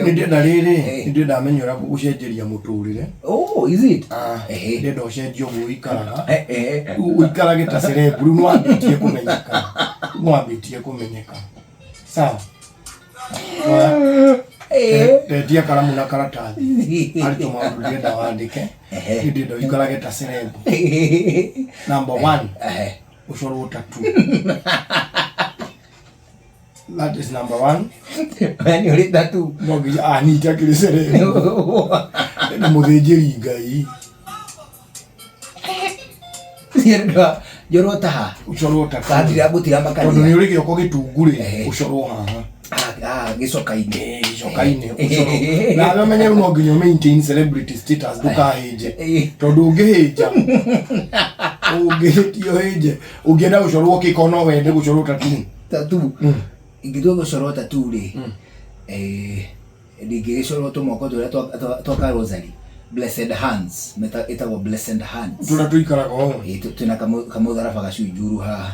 Nĩ ndĩrenda rĩrĩ, nĩ ndĩrenda menye ũrĩa ngũgũcenjeria mũtũrĩre. Oh, is it? Ah, Ehe. ndĩrenda ũcenjie ũguo ũikaraga. Eh, eh. Rĩu ũikarage ta celeb, rĩu nĩwambĩtie kũmenyeka. Rĩu nĩwambĩtie kũmenyeka. Sawa. Oya, Eh. ndendia karamu na karatathi. Harĩ tũmaũndũ ndĩrenda wandĩke. Ehe. Nĩ ndĩrenda ũikarage ta celeb. Number one, Ehe. ũcorwo tattoo. That is number one. We nĩ ũrĩ tattoo. No nginya anyite akĩrĩ celeb. Nĩ mũthĩnjĩri Ngai. Ciendwa njorwo taha. Ũcorwo tattoo. Kandira ngũtira Tondũ nĩ makania. ũrĩ gĩoko gĩtungu rĩ, Ehe. ũcorwo haha. Ah, ah, gĩcoka-inĩ. Eh, gĩcoka-inĩ ũcorwo. Nawe ũmenye rĩu no nginya maintain celebrity status ndũkahĩnje. Eh. Tondũ ũngĩhĩnja, ũngĩhĩtia ũhĩnje, ũngĩenda gũcorwo kĩko no wende gũcorwo tattoo. Tattoo. Ingĩtua gũcorwo tattoo rĩ, eh, ndingĩgĩcorwo tũmoko tũrĩa twa ka rosary. Blessed hands. Ĩtagwo blessed hands. Tũrĩa tũikaraga ũũ. Ĩ, twĩna kamũtharaba gacunjuru haha.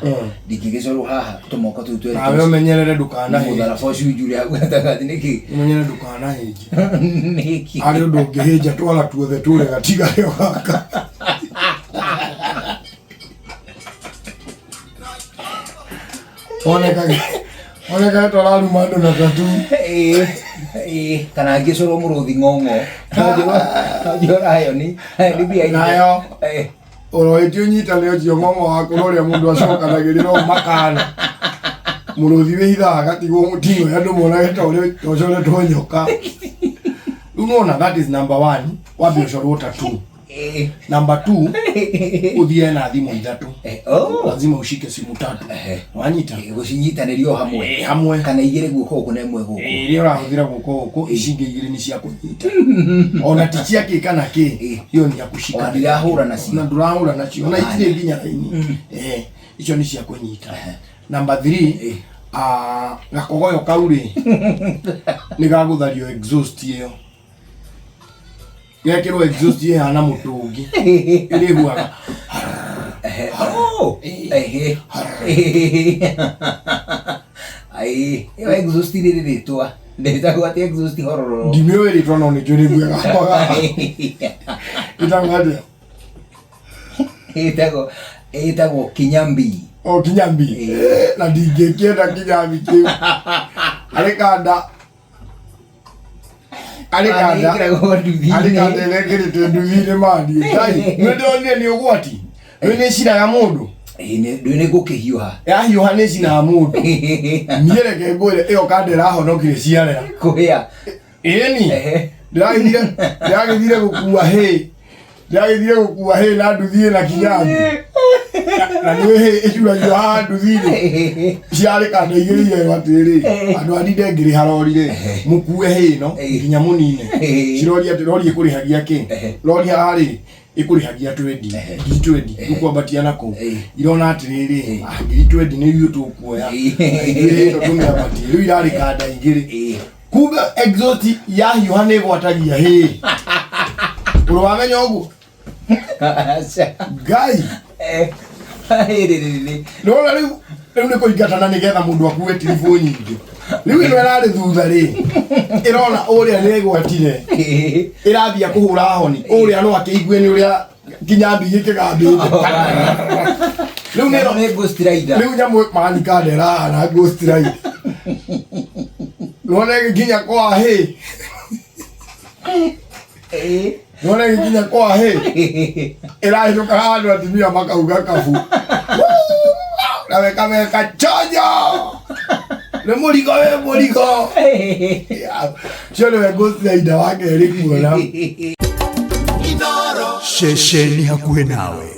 Ndingĩgĩcorwo haha tũmoko tũu twerĩ Nawe ũmenyerere ndũkanahĩnje. mũtharaba ũcunjure hau gatagatĩ nĩkĩ? Ũmenyerere ndũkanahĩnje. Nĩkĩ? Harĩ ũndũ ũngĩhĩnja twara tuothe tũre gatigare o gaka. Onekage onekage twararuma andũ na tattoo. Ĩĩ, ĩĩ, kana ngĩcorwo mũrũthi ng'ong'o. No njĩrwo lion, nĩ mbia Nayo. Eh, Ũroĩtie ũnyitane ũcio ng'ong'o waku na ũrĩa mũndũ acokanagĩrĩra ũũ makana. Mũrũthi wĩhithaga agatigwo mũtino andũ monage ta ũrĩa ũcoretwo nyoka. Rĩu nĩwona that is number one, wambe ũcorwo tattoo. Eh. Number two, ũthiĩ na thimũ ithatũ. Eh, oh. Lazima ushike simu tatu. Ehe. Wanyita? Eh, gũcinyitanĩria o hamwe. Eh, hamwe. Kana igĩrĩ guoko gũkũ na ĩmwe gũkũ. Eh, ĩrĩa ũrahũthĩra guoko gũkũ, ici ingĩ igĩrĩ nĩ cia kũnyita. Ona ti cia kĩ kana kĩ, Eh. hiyo ni ya kushika. Ona ndirahũra nacio. Ona ndũrahũra nacio. Ona itirĩ nginya raini. Eh, icio nĩ cia kũnyita. Number 3, Eh. ah, gakogoyo kau rĩ, nĩ gagũthario exhaust ĩyo. Gekĩrwo exhaust ĩhana mũtũngi. Ĩrĩhuhaga. Ehe. Oh. Ehe. Ai, ĩyo exhaust rĩrĩ rĩtwa. Ndĩtagwo atĩ exhaust horororo. Ndimĩũĩ rĩtwa no nĩnjũĩ nĩguo gakwa. Ĩtagwo atĩa? Ĩtagwo ĩtagwo kinyambi. O kinyambi. Na ndingĩkĩenda kinyambi kĩu. Arĩ kanda arĩ kanda Ĩkĩragwo nduthi-inĩ. arĩ kanda ĩrĩa ĩkĩrĩtwo nduthi-inĩ mani Ngai nĩ ndĩronire nĩ ũgwati nĩ nĩ ĩcinaga mũndũ Ĩĩ, ndũĩ nĩ gũkĩhiũha. Yahiũha nĩ ĩcinaga mũndũ. Niĩ reke ngwĩre ĩyo kanda ĩrahonokire ciarera. Kũhĩa. Ĩni. Ehe. Ndĩragĩthire ndĩragĩthire gũkua hĩ. Ndĩragĩthire gũkua hĩ na nduthi ĩna kinyambi. Na nĩ hĩ ĩcuragio haha nduthi-inĩ. Ciarĩ kanda igĩrĩ irerwo atĩrĩrĩ, andũ a ndinde ngĩrĩha rori rĩ, mũkue hĩ ĩno nginya mũnine. Cirori atĩ rori ĩkũrĩhagia kĩ? Rori haha rĩ, ĩkũrĩhagia twendi, ngiri twendi, rĩu kwambatia na kũu. Irona atĩrĩrĩ, ah, ngiri twendi nĩ ithuĩ tũkuoya, na ithuĩ hĩ ĩno tũmĩambatie. Rĩu irarĩ kanda igĩrĩ. Kumbe exhaust yahiũha nĩ ĩgwatagia hĩ. Ũrĩ wamenya ũguo? Aca. Ngai. Eh, rĩ, rĩ, rĩ. Nĩwona rĩu rĩu nĩ kũingatana nĩgetha mũndũ akue tiribũ nyingĩ. Rĩu ĩno ĩrarĩ thutha rĩ, ĩrona ũrĩa nĩ ĩgwatire, ĩrambia kũhũra honi, ũrĩa no akĩigue nĩ ũrĩa kinyambi gĩkĩgambĩte. Rĩu nĩ Nĩ Ghost Rider. Rĩu nyamũ mani kanda ĩrahana Ghost Rider. Nĩwona ĩgĩkinya kwa hĩ. Nĩwona ĩgĩkinya kwa hĩ. Ĩrahĩtũka handũ atumia makauga kabu. Nawe kameka chonjo. Nĩ mũrigo wĩ mũrigo. Cio nĩwe Ghost Rider wa kerĩ kuona. Ceceni hakuhĩ nawe.